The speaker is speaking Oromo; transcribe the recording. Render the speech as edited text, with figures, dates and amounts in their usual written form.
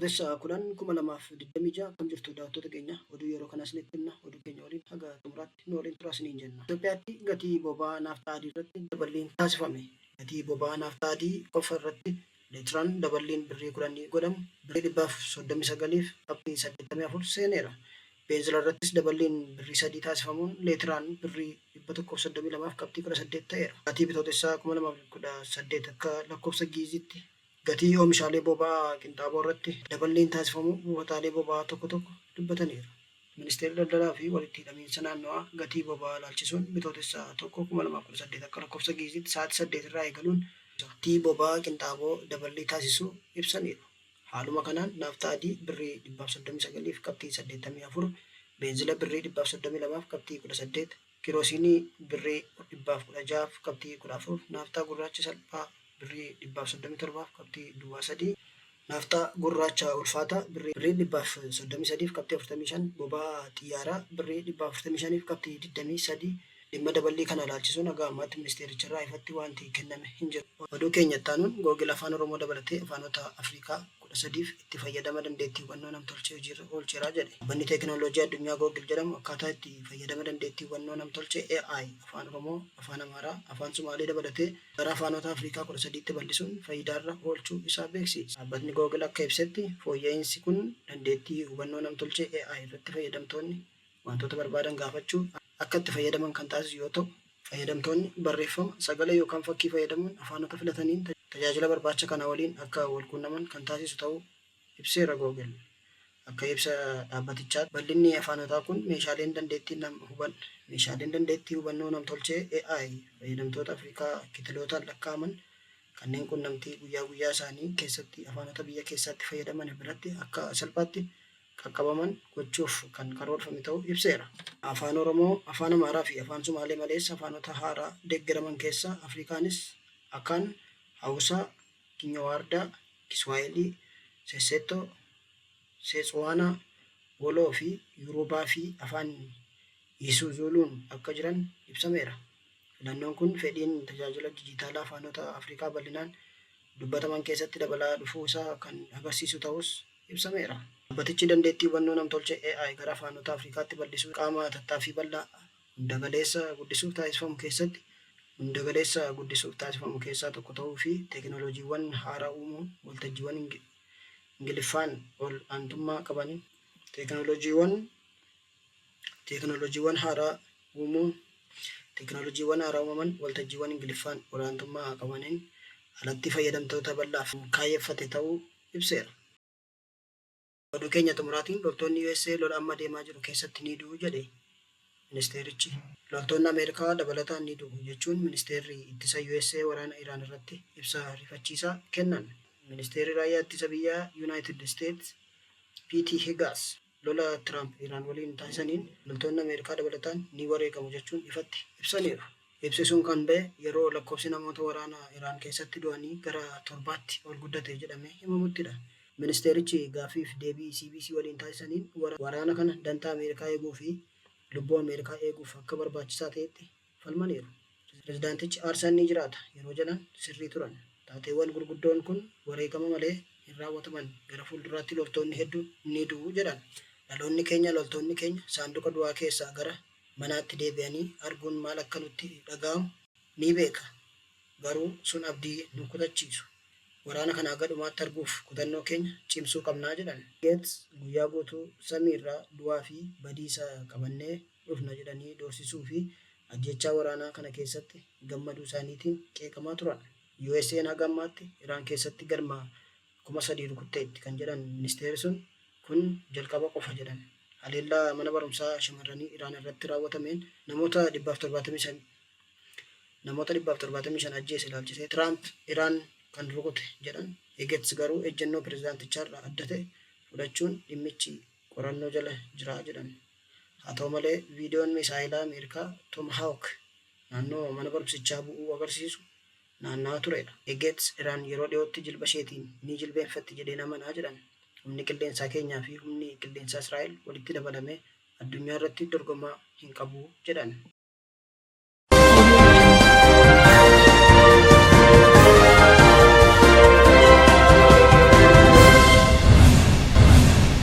Bitootessa 10, 2026. Akkam jirtu daawwattoota keenya? Oduu yeroo kanaa isinitti himna. Oduu keenya waliin haga xumuraatti nu waliin turaa isiniin jenna. Itoophiyaatti gatii boba'aa naafxaa adii irratti daballiin taasifame. Gatii boba'aa naafxaa adii qofa irratti leetiraan daballiin birrii 10 godhamu birrii 139f qabxii 84 seeneera. Beenzila irrattis daballiin birrii 3 taasifamuun leetiraan birrii 132f qabxii 18 ta'eera. Baatii Bitootessaa 2018 akka lakkoofsa Gi'iizitti gatii oomishaalee boba'aa qinxaaboo irratti daballiin taasifamuu buufataalee boba'aa tokko tokko dubbataniiru. Ministeerri Daldalaa fi Walitti Hidhamiinsa Naannawaa gatii boba'aa ilaalchisuun Bitootessa 1, 2018 akka lakkoofsa Gi'iizitti sa'aatii 8:00 irraa eegaluun gatii boba'aa qinxaaboo daballii taasisuu ibsaniiru. Haaluma kanaan naafxaa adii birrii 139f qabxii 84, beenzila birrii 132f qabxii 18, kiroosiinii birrii 116f qabxii 14, naafxaa gurraacha salphaa birrii 137f qabxii duwwaa 3, naafxaa gurraacha ulfaataa birrii 133f qabxii 45, boba'aa xiyyaaraa birrii 145f qabxii 23. Dhimma daballii kana ilaalchisuun haga ammaatti ministeericharraa ifatti wanti kenname hin jiru. Oduu keenya itti aanuun, Google Afaan Oromoo dabalatee afaanota Afrikaa 13f itti fayyadama dandeettii hubannoo namtolchee hojiirra oolcheera jedhe. Dhaabbanni teekinooloojii addunyaa Google jedhamu akkaataa itti fayyadama dandeettii hubannoo namtolchee, AI, Afaan Oromoo, Afaan Amaaraa, Afaan Sumaalee dabalatee gara afaanota Afrikaa 13tti bal'isuun fayidaarra oolchuu isaa beeksiise. Dhaabbatni Google akka ibsetti, fooyya'iinsi kun dandeettii hubannoo namtolchee, AI, irratti fayyadamtoonni wantoota barbaadan gaafachuu akka itti fayyadaman kan taasisu yoo ta'u, fayyadamtoonni barreeffama, sagalee yookaan fakkii fayyadamuun afaanota filataniin tajaajila barbaacha kana waliin akka walquunnaman kan taasisu ta'uu ibseera Google. Akka ibsa dhaabbatichaatti, bal'inni afaanotaa kun meeshaaleen dandeettii hubannoo namtolchee, AI, fayyadamtoota Afrikaa kitilootaan lakkaa'aman kanneen qunnamtii guyyaa guyyaa isaanii keessatti afaanota biyya keessaatti fayyadaman biratti akka salphaatti qaqqabaman gochuuf kan karoorfame ta'uu ibseera. Afaan Oromoo, Afaan Amaaraa fi Afaan Sumaalee malees afaanota haaraa deeggaraman keessaa Afrikaanis, Akaan, Hawusaa, Kinyowaardaa, Kiswaahilii, Sesseettoo, Seetsuwaanaa, Woloo fi Yuruubaa fi Afaan Yisuuzuuluun akka jiran ibsameera. Filannoon kun fedhiin tajaajila dijiitaalaa afaanota Afrikaa bal'inaan dubbataman keessatti dabalaa dhufuu isaa kan agarsiisu ta'uus ibsameera. Dhaabbatichi dandeettii hubannoo namtolchee, AI, gara afaanota Afrikaatti bal'isuu qaama tattaaffii bal'aa hundagaleessa guddisuuf taasifamu keessatti hundagaleessa guddisuuf taasifamu keessaa tokko ta'uu fi teeknooloojiiwwan haaraa uumuun waltajjiiwwan Ingiliffaan ol aantummaa qabaniin teeknooloojiiwwan haaraa uumuun teeknooloojiiwwan haaraa uumaman waltajjiiwwan Ingiliffaan olaantummaa qabaniin alatti fayyadamtoota bal'aaf kaayyeffate ta'uu ibseera. Oduu keenya xumuraatiin, loltoonni USA lola amma deemaa jiru keessatti ni du'u jedhe ministeerichi. Loltoonni Ameerikaa dabalataan ni du'u jechuun ministeerri ittisa USA waraana Iraan irratti ibsa rifachiisaa kennan. Ministeerri raayyaa ittisa biyyaa Yunaayitid Isteets Piiti Hegaas lola Tiraamp Iraan waliin taasisaniin loltoonni Ameerikaa dabalataan ni wareegamu jechuun ifatti ibsaniiru. Ibsi sun kan ba'e yeroo lakkoofsi namoota waraana Iraan keessatti du'anii gara torbaatti ol guddate jedhamee himamuttidha. Ministeerichi gaaffiif deebii CBC waliin taasisaniin waraana kana dantaa Ameerikaa eeguu fi lubbuu Ameerikaa eeguuf akka barbaachisaa ta'etti falmaniiru. Pirezidaantichi aarsaan ni jiraata yeroo jedhan sirrii turan. Taateewwan gurguddoon kun wareegama malee hin raawwataman. Gara fuulduraatti loltoonni hedduun ni du'u jedhan. Dhaloonni keenya loltoonni keenya saanduqa du'aa keessaa gara manaatti deebi'anii arguun maal akka nutti dhaga'amu ni beeka. Garuu sun abdii nu kutachiisu. Waraana kana haga dhumaatti arguuf kutannoo keenya cimsuu qabna jedhan. Gates guyyaa guutuu samiirraa du'aa fi badiisa qabannee dhufna jedhanii doorsisuu fi ajjeechaa waraanaa kana keessatti gammaduu isaaniitiin qeeqamaa turan. USA'n haga ammaatti Iraan keessatti galma 3,000 rukutteetti kan jedhan ministeerri sun, kun jalqaba qofa jedhan. Haleellaa mana barumsaa shamarranii Iraan irratti raawwatameen namoota 175 namoota 175 ajjeese ilaalchisee Tiraamp Iraan kan rukute jedhan. Hegetz garuu ejjennoo pirezidaantichaarraa adda ta'e fudhachuun dhimmichi qorannoo jala jira jedhan. Haa ta'u malee, viidiyoon misaa'ela Ameerikaa Tomahawk naannoo mana barumsichaa bu'uu agarsiisu naanna'aa tureera. Hegetz Iraan yeroo dhiyootti jilba isheetiin ni jilbeenfatti jedheen amana jedhan. Humni qilleensaa keenyaa fi humni qilleensaa Israa'el walitti dabalamee addunyaa irratti dorgomaa hin qabu jedhan.